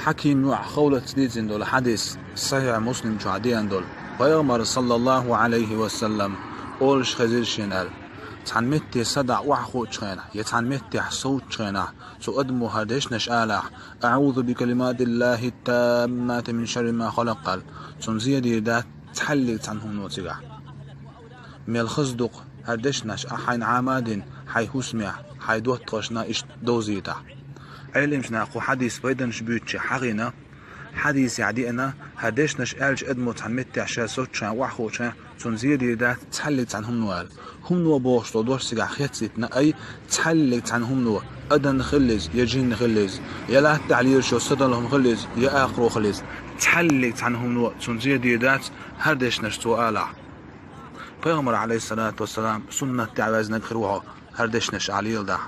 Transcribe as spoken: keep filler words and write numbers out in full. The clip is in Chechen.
Хьаким йоӀ Хавлатца дийцина долу хьадис, Сахьихь Муслим чохь деана долу. Пайхамар, саллаллаху Ӏалайхи ва саллам, олуш хезира шена аьлла: «Цхьана метте садаӀа охьахуучу хенахь, я цхьана меттехь совцучу хенахь, цу адамо хӀара дешнаш алахь: „АӀузу бикалиматиллахи ттаммати мин шарри ма халакъ“, аьлла, цунна зен дийр дац цхьаллиг цхьана хӀумано цигахь». Мел хаза ду-кх хӀара дешнаш ахь хьайна Ӏама а дина, хьайн хӀусамехь, хьайн доттагӀашна иштта довзийтахь. Ӏеламнаха кху хьадис пайданаш буьйцучу хьахийна, хьадисехь деана, хӀара дешнаш аьллачу адамо цхьана меттехь ша совцучу хенахь, охьахуучу хенахь, цунна зен дийр дац цхьаллиг цхьана хӀумано аьлла. ХӀумано бохуш долу дош цигахь хеццийттина, ай, цхьаллиг цхьана хӀумано, адам хила иза, я жин хила иза, я латтахь лелаш йолу саталла хӀума хила иза, я акхаро хила иза, цхьаллиг цхьана хӀумано цунна зен дийр дац хӀара дешнаш цо алахь. Пайхамар, Ӏалайхиссалату вассалам, суннат тӀехь ваьзнарг хир ву хьо, хӀара дешнаш ахь леладахь.